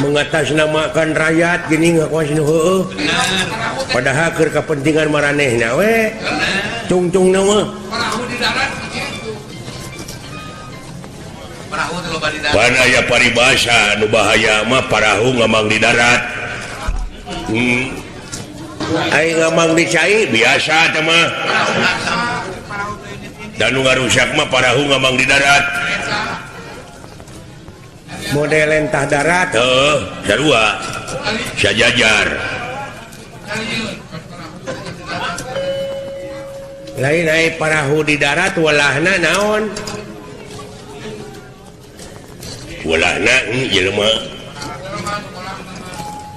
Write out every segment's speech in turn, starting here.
Mengatasnamakan rakyat gini ngakuas nu heueuh. Padahal keur kepentingan maranehna we. Tungtungna mah. Pan aya paribasa nu bahaya mah parahu ngamang di darat. Ai ngamang di cai biasa teh mah. Dan nu ngarusak mah parahu ngamang di darat. Model entah darat heuh sarua sajajar. Lain ai parahu di darat walahna naon? Walahna jelema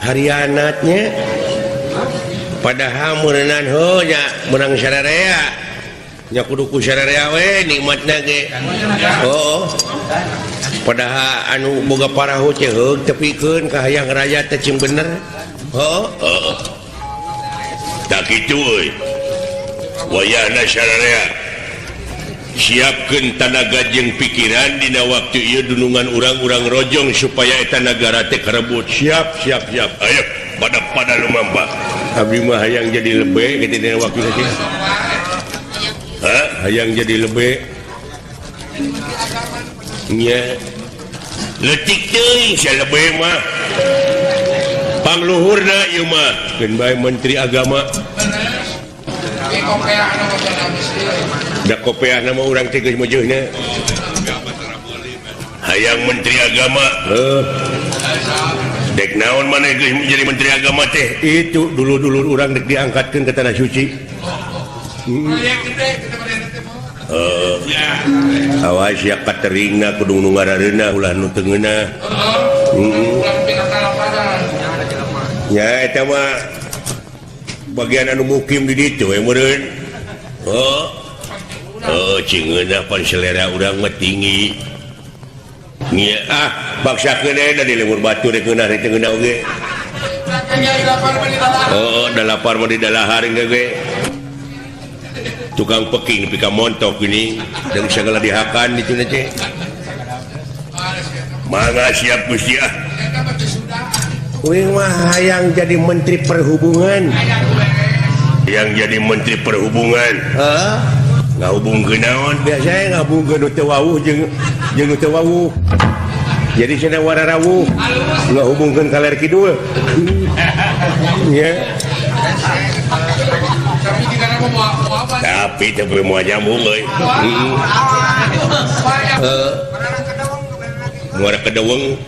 harianatnya padahal meureunan heuh nya meunang sararea nya kudu ku sararea we nikmatna ge. Oh. Padahal anu boga parahu teh heug tepikeun ka hayang raya teh cing bener. Heuh. Heeh. Tak kitu euy. Wayahna sararea siapkeun tanaga jeung pikiran dina waktu ieu dunungan urang-urang rojong supaya eta nagara teh karebut. Siap siap siap. Ayo pada lumampah. Abdi mah hayang jadi lebe kitu dina waktu teh. Hah? Hayang jadi lebe. Nya letik teuing sia lebe mah. Pangluhurna ieu mah keun bae menteri agama. Da kopeahna mah urang teh geus meujeunna. Hayang menteri agama. Heuh. Dek naon maneh geus jadi menteri agama teh? Itu dulu-dulu urang dek diangkatkeun ke tanah suci. Awas ya kateringna kudu nu ngarareunah ulah nu teu ngeunah. Nya eta mah bagian anu mukim di ditu we meureun. Oh. Oh, cing ngeunah pan selera urang mah tinggi. Nya ah baksakeun we da di lembur batur rek ngeunah rek teu ngeunah oge. Oh, da lapar mah di dalahar ge. Tukang peking nepi ka montok ini dan segala dihakan itu teh. Mangga siap Gusti ah. Kuing mah hayang jadi menteri perhubungan. Yang jadi menteri perhubungan. Heeh. Ngahubungkeun naon? Biasanya ngahubungkeun nu teu wawuh jeung nu teu wawuh. Jadi cenah wararawuh. Ngahubungkeun kaler kidul. Nya. Tapi teu moal nyambung euy. Heeh. Muara Kedeweng.